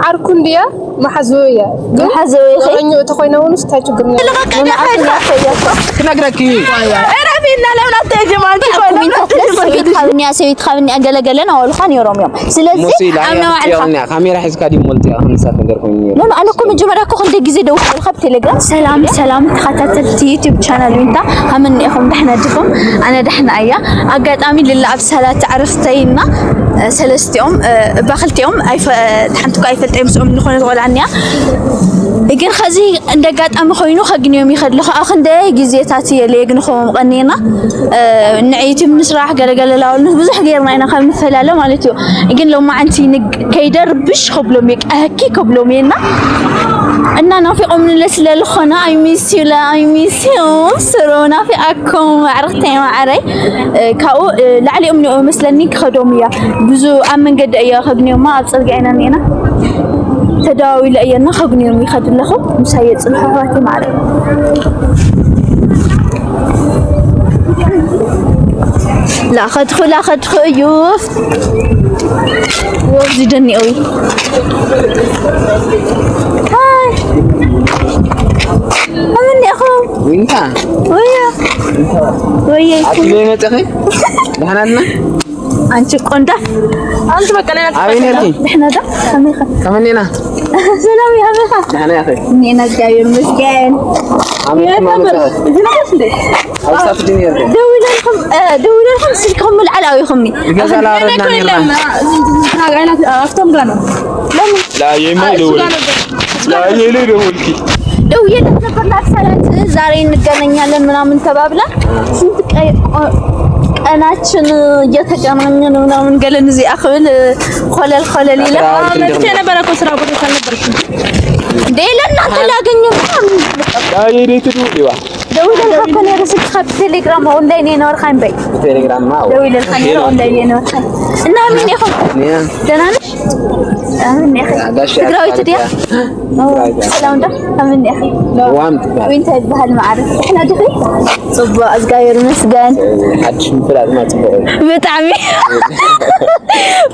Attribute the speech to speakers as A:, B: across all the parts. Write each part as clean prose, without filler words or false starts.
A: ዓርኩ እንድያ መሓዝወ እያ ግን
B: መሓዘወ ኸ
A: ፍቅረኛኡ ተኮይነ እውን እንታይ ችግር እኒኦ?
C: ክነግረኪ
B: ሰበይትካ ብኒኣ ሰበይትካ ብኒኣ ገለገለ ናበሉካ ነይሮም እዮም። ስለዚ ኣብ ናይ ባዕልካ
C: ካሜራ ሒዝካ ድዩ ሞልጢ ከምሳት ነገር ኮይኑ ነይሩ።
B: No, ኣነ እኮ መጀመርያ እኮ ክንደይ ግዜ ደዊልካ ብቴሌግራም። ሰላም ሰላም ተኸታተልቲ ዩቲዩብ channel ዊንታ፣ ከመይ እኒኢኹም? ዳሕና ዲኹም? ኣነ ዳሕና እያ። ኣጋጣሚ ልላ ኣብ ሰላት ዓርፍተይና ሰለስቲኦም እባ ክልቲኦም ሓንቲ እኳ ኣይፈልጠ ምስኦም ንኾነ ቆልዓ እኒኣ፣ ግን ከዚ እንደ ኣጋጣሚ ኮይኑ ከግንዮም ይኸድ ኣለኹ። ኣብ ክንደይ ግዜታት እየ ለየግንኹም ቀኒና ንዕ ዩቲዩብ ምስራሕ ገለገለ ላበሉ ብዙሕ ገይርና ኢና ካብ ንፈላለ ማለት እዩ። ግን ሎማዓንቲ ከይደርብሽ ከብሎም እየ፣ ቀህኪ ከብሎም እየና እና ናፊቆም ንለ ስለዝኾነ I miss you ለ I miss you ስሩ ናፊኣኩም ኣዕርክተይ ማዕረይ። ካብኡ ላዕሊኦም እኒኦ መስለኒ ክኸዶም እያ። ብዙ ኣብ መንገዲ እያ ከግንዮማ፣ ኣብ ፅርግያ ኢና እኒአና፣ ተደዋዊለ እየና ከግንዮም ይኸድ ኣለኹ። ምሳይ የፅንሑ ኣሕዋተይ ማዕረይ። ላኸድኹ ላኸድኹ እዩ ወብዚ ደኒኦዊ። Hi፣ ከመይ እኒአኹም?
C: ዊንታ።
B: ወያ ወየ።
C: ኣብቲ መፅኺ ደሕና ድና?
B: አንቺ ቆንዳፍ።
A: አንተ በቃ ሌላ
C: ኣበይ ነርኪ?
B: ደሕና ዶ? ከመይ ኸ?
C: ከመይ እኒና?
B: ሰላም እዩ፣ ከመይ ኸ?
C: ደሕና ኢኺ?
B: እኒአና እግዚአብሔር ይመስገን።
C: ኣበይ መፅኺ? ኣብ ሳት ድዩ ነርኪ?
B: ደዊለልኩም ደዊለልኩም ስልክኹም ምልዓል ኣዊኹምኒ።
C: ገዛ ላወረድና ነርና።
A: አፍቶም ጋር ነው።
B: ደውዬለት ነበር ለአብሳላት ዛሬ እንገናኛለን ምናምን ተባብላ ስንት ቀናችን እየተገናኘን ምናምን ገለን እዚኣ ክብል ኮለል ኮለል ኢለ።
A: መጥቼ ነበረ እኮ ስራ ቦታ አልነበርሽም።
B: እንዴ ለእናንተ ላገኘ ምናምን ደውለልካ እኮ ነይረ ስልክኻ ብቴሌግራም ኦንላይን የነበርካ እምበይ።
C: ብቴሌግራም ማ?
B: ደውለልካ ነይረ፣ ኦንላይን የነበርካ። እና ምን ኢኹም? ደህና ነሽ? ምን ኢኺ? ትግራዊት ድያ? ሰላም ዶ? ከመይ ኢኺ?
C: ዋም ትበሃል።
B: ዊንታ ይበሃል ማዕረግ። ደሕና ዲኺ? ፅቡቅ እግዚአብሔር ይመስገን።
C: ሓድሽ ምፍላጥ ማ ፅቡቅ እዩ።
B: ብጣዕሚ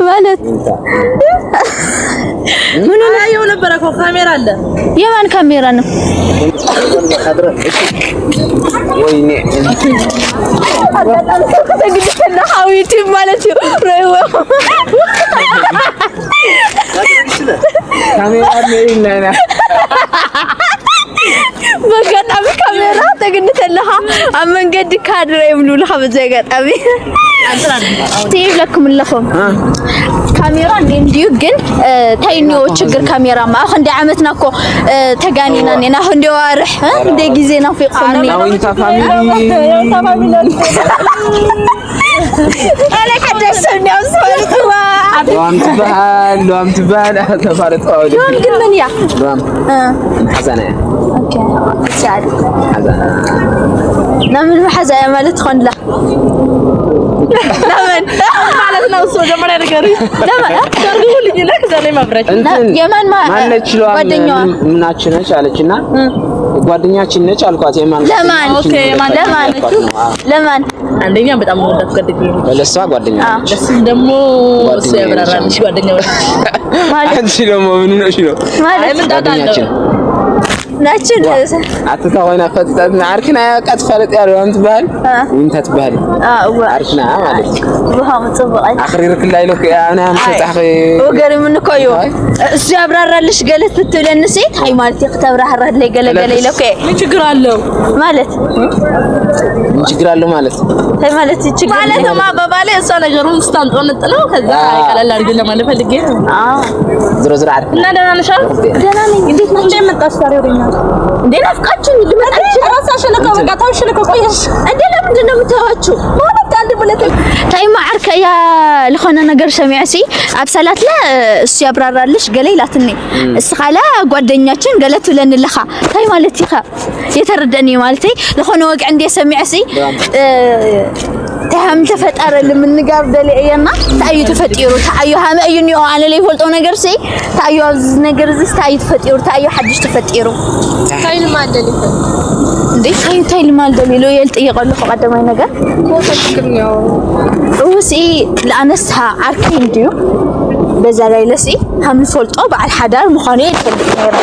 B: ማለት ምን ሆነ?
A: አየሁ ነበረ እኮ ካሜራ አለ።
B: የማን ካሜራ ነው?
C: ወይኔ።
B: አጋጣሚ ሰው ከተግደለ ዩቲዩብ ማለት እዩ ረይዎ።
C: ካሜራ እኒአ።
B: በአጋጣሚ ካሜራ ተግንተለኻ ኣብ መንገዲ ካድረ ይብሉልካ። በዚ ኣጋጣሚ ትይብለኩም ኣለኹም ካሜራ እንድዩ፣ ግን እንታይ እኒኦ ችግር? ካሜራ ማ ኣብ ክንደይ ዓመትና እኮ ተጋኒና እኒና፣ ክንደይ ዋርሕ፣ ክንደይ ግዜ ናፊቕኩምኒ።
C: ዊንታ family።
B: ኣነ ሓዳሽ ሰብ እኒኣ ዝፈልጥዋ።
C: ልዋም ትበሃል፣ ልዋም ትበሃል ተፋለጥዋ።
B: ልዋም ግን መን እያ?
C: ልዋም ሓዛና እያ።
B: Okay
C: ሓዛና።
B: ናምን መሓዛ እያ ማለት ትኾንላ? ለምን?
A: ማለት ነው እሱ መጀመሪያ ነገር ተርጉሙልኝ እና ከዛ ላይ ማብራች
C: እንትን
B: የማን
C: ማነች ልዋም?
B: ጓደኛዋ?
C: ምናችን ነች አለችና ጓደኛችን ነች አልኳት። የማን
B: ለማን?
A: Okay ማን?
B: ለማን ለማን?
A: አንደኛ በጣም ወዳት ጓደኛዬ ነች።
C: ለእሷ ጓደኛ ነች።
A: እሱም ደግሞ እሱ
C: ጓደኛዬ ነች።
A: ያብራራልሽ ጓደኛው ነች።
B: ማለት?
C: አንቺ ደግሞ ምን ሆነሽ ነው?
B: ማለት?
A: ምን ጣጣ አለው?
C: ጓደኛችን
B: ናችን።
C: ኣትታ ኮይና ፈጢጣት ዓርክና በቃ ትፋለጥ እያ። ልዋም ትበሃል፣ ዊንታ ትበሃል። ዓርክና ማለት እዩ።
B: ብሃም ፅቡቅ።
C: ኣኽሪርክላ ኢሎ ኣነ ምስ በፃሕኺ።
B: ወገሪሙኒ እኮ እዩ እሱ ያብራራልሽ ገለ ትትብለኒ ሴት ሃይ ማለት እዩ ክተብራህራለይ ገለ ገለ ኢለ እኮ እየ።
A: ምን ችግር አለው?
B: ማለት?
C: ምን ችግር አለው ማለት?
B: እንታይ ማለት እዩ ችግር?
A: ማለት አባባሌ እሷ ነገሩን ስታንጦንጥለው ከዛ ቀለል አድርጌ ለማለት ፈልጌ ነው።
C: ዝሮ ዝሮ ዓርክና።
A: እና ደህና ነሽ አይደል?
B: ደህና ነኝ። እንዴት ናችሁ?
A: እንዴት መጣሽ ዛሬ ወደኛ?
B: እንዴ ናፍቃችሁኝ ልመጣ አልችልም።
A: ራሳሽን እኮ በቃ ተውሽን እኮ ቆየሽ።
B: እንዴ ለምንድን ነው የምተዋችሁ?
A: ማለት አንድ ሁለት
B: እንታይ ማዓርከ እያ ዝኾነ ነገር ሰሚዐሲ ኣብ ሰላት ለ እሱ ያብራራልሽ ገለ ኢላትኒ፣ እስኻ ለ ጓደኛችን ገለ ትብለኒ ኣለኻ። እንታይ ማለት ኢኻ የተረደአኒ ማለተይ ዝኾነ ወግዒ እንደ ሰሚዐሲ እንታይ ሃም ተፈጠረ ንምንጋር ደልየ እየና። እንታይ እዩ ተፈጢሩ? እንታይ እዩ ሃመ እዩ እኒኦ? ኣነ ለይፈልጦ ነገር ሲ እንታይ እዩ ኣብዚ ነገር እዚ? እንታይ እዩ ተፈጢሩ? እንታይ እዩ ሓድሽ ተፈጢሩ? እንዴ እንታይ እንታይ ልማል ደሊሉ እየ ልጥይቕ ኣለኹ ቀዳማይ ነገር። እውሲ ለኣነስሃ ዓርከይ እንድዩ። በዛ ላይ ለሲ ሃም ፈልጦ በዓል ሓዳር ምዃኑ እየ ዝፈልጥ ነይረ።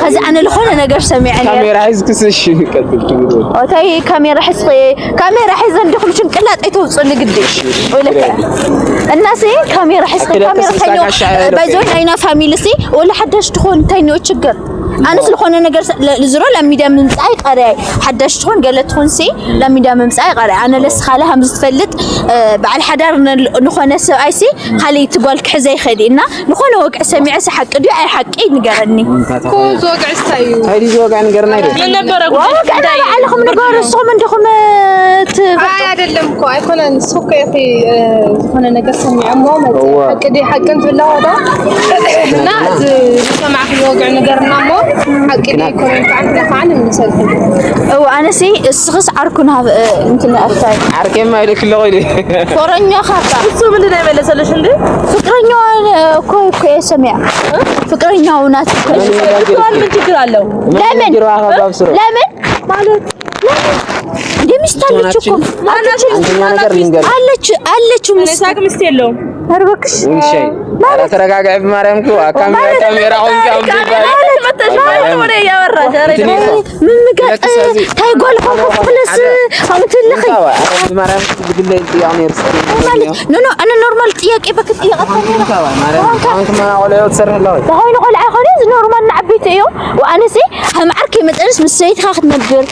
B: ከዚ ኣነ ዝኾነ ነገር ሰሚዐ ነይረ።
C: ካሜራ ሒዝክስ እሺ ቀጥል ትብል።
B: እንታይ ካሜራ ሒዝኺ? ካሜራ ሒዘ እንዲኹም ሽንቅላጥ ኣይተውፅኡኒ ግዲ ወይለከ እናሲ ካሜራ ሒዝኺ ካሜራ እንታይ ባይዘ ናይና family ሲ ወላ ሓዳሽ ትኾን እንታይ እኒኦ ችግር? ኣነስ ዝኾነ ነገር ዝሮ ላብ ሚድያ ምምፃእ ይቀርያይ፣ ሓዳሽ ትኾን ገለ ትኾን ሲ ላብ ሚድያ ምምፃእ ይቀርያይ። ኣነ ለስ ካለ ሃም ዝትፈልጥ በዓል ሓዳር ንኾነ ሰብኣይ ሲ ካልእቲ ጓል ክሕዘ ይኽእል እና ዝኾነ ወግዒ ሰሚዐ ሲ ሓቂ ድዩ ኣይ ሓቂ ንገረኒ።
A: እኮ ዝወግዒ እንታይ እዩ?
C: እንታይ ድዩ ዝወግዒ ንገርና ኢለ።
A: ምን ነበረ?
B: ወግዕና ባዕልኹም ንገሩ፣ ንስኹም እንዲኹም።
D: ኣይ አይደለም እኮ ኣይኮነን። ንስኹ እኮ ኢኺ ዝኾነ ነገር ሰሚዐ እሞ ሓቂ ድዩ ሓቂ እንትብላ ዶ እና ዝሰማዕክዮ ወግዒ ነገርና እሞ ሓቂ ድዩ ኣይኮነን ከዓ ንሕና ከዓ ንምልሰልኩም።
B: እወ ኣነሲ እስኽስ ዓርኩን እንትን ኣፍታይ።
C: ዓርኬማ ኢለክ ኣለኹ ኢለ።
B: ፍቅረኛ ካባ።
A: እሱ ምንድን ነው የመለሰልሽ እንዴ?
B: ፍቅረኛዋን እኮ እኮ ሰሚያ ፍቅረኛው ናት እኮ።
A: እሷን ምን ችግር አለው?
B: ለምን ለምን ማለት እንደ ሚስት አለች እኮ።
C: አንደኛ ነገር ልንገርሽ፣
B: አለች አለች ሚስት።
A: ሳቅ ሚስት የለውም።
B: ኧረ እባክሽ።
C: ውሻይ ኧረ ተረጋጋይ ብማርያም እኮ ካሜራ ካሜራ ሆንካ።
B: ምን ምጋጥ ታይ ጓል ኮንኩ አምትልኺ
C: ብማርያም ብግለይ ጥያቅ ነይሩ።
B: ማለት no no ኣነ normal ጥያቄ በክት ጥያቄ።
C: ቆልዑ ትሰርሕ ኣለዎ።
B: ተኮይኑ ቆልዓ ይኮነ፣ እዚ normal ንዓበይቲ እዮም። ወኣነሲ ከም ዓርኪ መጠንስ ምስ ሰበይትካ ክትነብር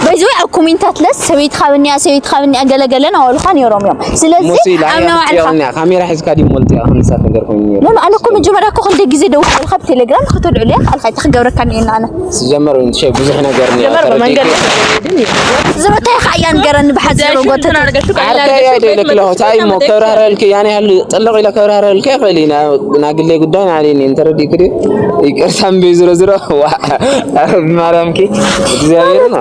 B: በዚ ወይ ኣብ comment ታት ለስ ሰበይትካ ብኒኣ ሰበይትካ ብኒኣ ገለገለ ናበሉካ ነይሮም እዮም። ስለዚ ኣብ ናባዕልካ
C: ካሜራ ሒዝካ ድዩ ሞልቲ ከምሳት ነገር ኮይኑ ነይሩ።
B: no no ኣነ እኮ መጀመርያ እኮ ክንደይ ግዜ ደውልካ ብቴሌግራም ከተልዕሉ እያ ካልካ ክገብረካ እኒአና ኣነ።
C: ሲጀመር ወይ ሸይ ብዙሕ ነገር እኒአ።
A: በመንገድ
B: ዝሮታይ ከዓ እያ ንገረኒ ብሓፂሩ ጎተት።
C: ዓርከይ ኣይደለክ ለኹ እንታይ እሞ ከብራህረልክ ያኔ ያህል ጥልቕ ኢለ ከብራህረልከ ይኽእል እዩ። ና ግለይ ጉዳይ ናዕለኒ እንተረዲእክ ድዩ ይቅርታ እምበይ ዝሮ ዝሮ ብማርያምኪ እግዚአብሔርና።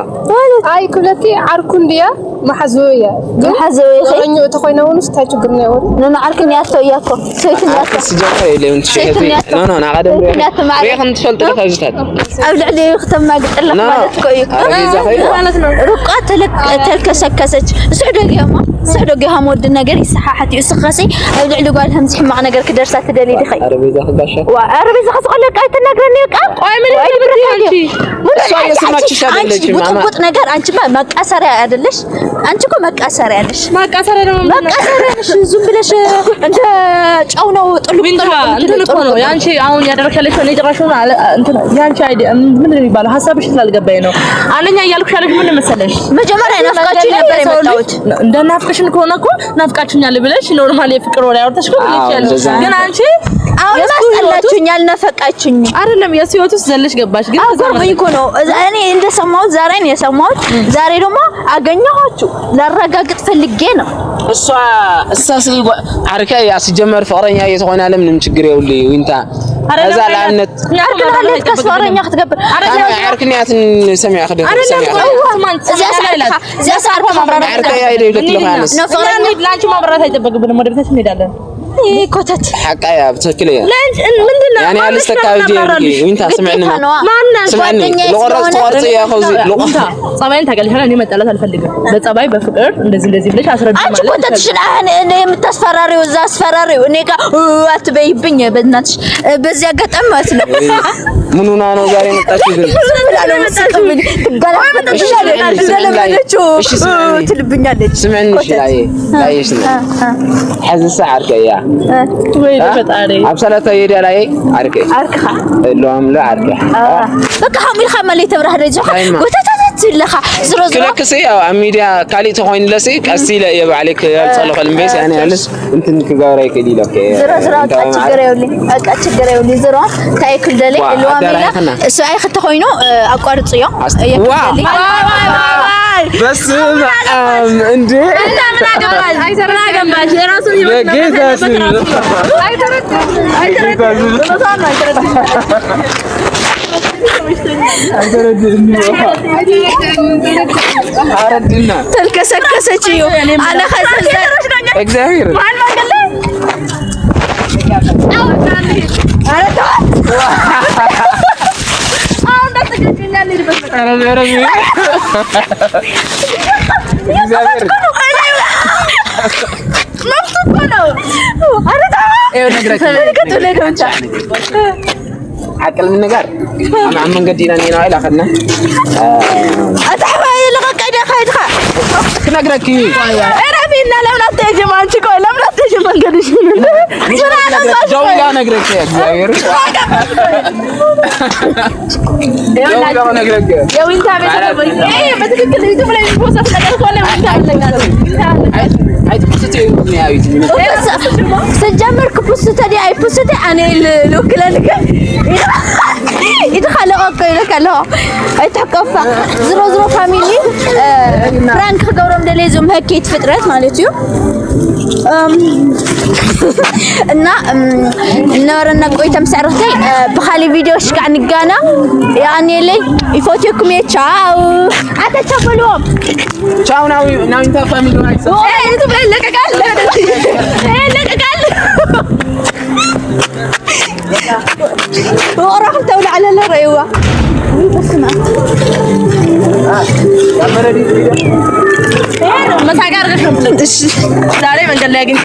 D: ኣይ ክብለቲ ዓርኩ እንድያ መሓዝዎ እያ ግን
B: መሓዘው ይኸ
D: ፍቅረኛኡ እንተኮይነ እውን እንታይ ችግር እኒአዎ?
B: no no ዓርኪ ኒያቶ እያ እኮ ሰበይቲ ኒያቶ።
C: ሲጀመር የለውን no no ናቀደም ሪኢኽን ትፈልጡ ዶ ከዚታት?
B: ኣብ ልዕሊ ክተማግጥለክ ማለት እኮ እዩ።
C: ኣረ ቤዛ ኸይዱ።
A: ማለት ነው።
B: ሩቃ ተልከሰከሰች ስሕ ዶ ጌማ ስሕ ዶ ጌሃም ወዲ ነገር ይሰሓሓት እዩ። እስኸሲ ኣብ ልዕሊ ጓል ከምዚ ሕማቕ ነገር ክደርሳ ትደሊ ዲኸ?
C: ኣረ ቤዛ ክጋሻ።
B: ዋ ኧረ ቤዛ ክስቆለቃ ኣይትናግረኒ ቃ
A: ቆይ ምን አንቺ?
C: እሷ እየሰማችሽ አይደለችም።
B: ቡጥቡጥ ነገር አንቺማ መቃሰሪያ አይደለሽ? አንቺ እኮ መቃሰሪያ ነሽ።
A: ማቃሰሪያ ደግሞ ምንድን ነው?
B: መቃሰሪያ ነሽ። ዝም ብለሽ እንደ ጨው ነው ጥልቅ
A: ዊንታ እንትን እኮ ነው ያንቺ አሁን ያደረግሽ ያለሽው። እኔ ጭራሽ ሆነ እንትን ያንቺ idea ምንድን ነው የሚባለው ሀሳብሽ ስላልገባኝ ነው። አንደኛ እያልኩሽ ያለሽ ምን መሰለሽ?
B: መጀመሪያ ናፍቃችሁ ነበር የመጣሁት።
A: እንደ ናፍቀሽን ከሆነ እኮ ናፍቃችሁኛል ብለሽ normal የፍቅር ወሬ አውርተሽ እኮ ብለሽ ያለሽ
C: እንደዛ
A: ግን አንቺ
B: አሁን
A: የእሱ ህይወት ውስጥ
B: አስጠላችሁኝ፣ አልናፈቃችሁኝ።
A: አይደለም የእሱ ህይወት ውስጥ ዘለሽ ገባሽ። ግን ከዛ
B: አጎርሞኝ እኮ ነው። እኔ እንደሰማሁት ዛሬ ነው የሰማሁት። ዛሬ ደግሞ አገኘኋችሁ ላረጋግጥ ፈልጌ ነው።
C: እሷ እሳ ዓርከይ እያ ሲጀመር ፍቅረኛ እየተኮይና ለምንም ችግር የብሉ ዊንታ እዛ ንኣብነት
B: ዓርክና ሃለትካስ ፍቅረኛ ክትገብር
C: ዓርክንያትን ሰሚዐ ክደ ሰሚዐ።
B: እዚኣ ሰዓርካ እዚኣ ሰዓርካ ማብራሪያ።
C: ዓርከይ እያ ኢለ ይብለክ ኣለኹ ኣነስ።
B: ነው ፍቅረኛ
A: ለአንቺ ማብራራት አይጠበቅብንም። ወደ ቤታችን እንሄዳለን።
B: ኮተት።
C: ሓቃ እያ ብትክክል እያ።
A: ለአንቺ ምንድን ነው
C: ያኔ
A: ማነሽ
C: ኣለስተ ከባቢ
A: ምናብራራልሽ?
C: ዊንታ ስምዕኒ።
B: ግዴታ ነዋ።
A: ማነሽ?
C: ስምዕኒ።
B: ጓደኛዬ
C: ልቆረፅ
B: ስለሆነ
C: ትቆርፅ እያ ከውዚ።
A: ዊንታ ጸባይን ታውቂያለሽ አይደል? እኔ መጣላት አልፈልግም። በጸባይ በፍቅር እንደዚህ እንደዚህ ብለሽ አስረዱ
B: አንቺ
A: ማለት
B: ኮተትሽን አሁን እኔ የምታስፈራሪው እዛ አስፈራሪው እኔ ጋር አትበይብኝ በእናትሽ። በዚህ አጋጣሚ ማለት ነው።
C: ምን ሆና ነው ዛሬ መጣችሁ ግን?
B: ዝም ብላ ነው የምትስቅብኝ። ትገላበጥብኛለች፣ እንደለመደችው
C: እሺ ስምዕኒ።
B: ትልብኛለች።
C: ስምዕኒ እሺ ላየ ላየ ስምዕኒ ሕዚ ሳ ዓርከይ እያ።
A: ወይ ፈጣሪ።
C: ኣብ ሰለተ የድያ ላየ ዓርከይ
B: ዓርክኻ
C: ሎም ሎ ዓርከይ።
B: በቃ ከምኡ ኢልካ መለይ ተብራህረ ጆኻ
C: ታይማ።
B: ጎተተት ትብለኻ ዝሮ ዝሮ
C: ክለክስ ያው ኣብ ሚድያ ካሊእ ተኮይኑ ለሲ ቀስ ኢለ እየ ባዕለይ ክገልፀሉ ክእል እምበይስ ኣነ ያለስ እንትን ክገብረ ይክእል ኢለ።
B: ዝሮ ዝሮ በቃ ችግር የብሉን፣ በቃ ችግር የብሉን። ዝሮ እንታይ ክልደለይ
C: ዋ፣
B: ልዋም ኢላ
C: ኣዳራይኽና።
B: ሰብኣይ ክተ ኮይኑ ኣቋርፅ እዮም
C: ዋ በስመ አብ እንዴ!
A: ምን አገባሽ? ምን አገባሽ? የራሱን ህይወት ነው።
C: በጌታ ስም። አረድና
B: ተልከሰከሰች እዩ ኣነ ከዚ
C: እግዚአብሔር። ኧረ ኧረ እግዚአብሔር።
B: መብቱ እኮ ነው።
C: ዓቅል ምንጋር ኣብ መንገዲ ኢና ኒና ኢላ ከድና
B: ኣታሕባይ ልቐቀደ ከይድካ
C: ክነግረኪ
A: እረፊና። ለምን አትሄጂም አንቺ? ቆይ ለምን አትሄጂም? መንገድሽ
C: ደውላ ነግረኪ እግዚአብሔር
A: የዊንታ ቤተሰቦች በትክክል ዩቱብ ላይ የሚፖሰት ነገር ከሆነ ዊንታ
B: ስጀምር ክፑስተ ዲ ኣይፑስተ ኣነ ልውክለልክ ኢትኻለቐኮ ኢለካ ኣለኹ ኣይትሕቀፋ። ዝሮ ዝሮ family prank ክገብሮም ደለየ እዞም ህኬት ፍጥረት ማለት እዩ። እና ነበረና ቆይታ ምስ ኣዕርኽተይ ብካሊእ ቪድዮ ሽካዕ ንጋና። ይኣኒየለይ፣ ይፈትየኩም እየ። ቻው። ኣታ ቻው በልዎም።
C: ቻው ናዊንታ family።
A: ዩቱብ ላይ ይለቀቃል፣ ይለቀቃል።
B: ውቕሮ ክልተ ውላዕለ ረእይዋ።
A: መሳቂያ አድርገሽ ነው። ዛሬ መንገድ ላይ አግኝቼ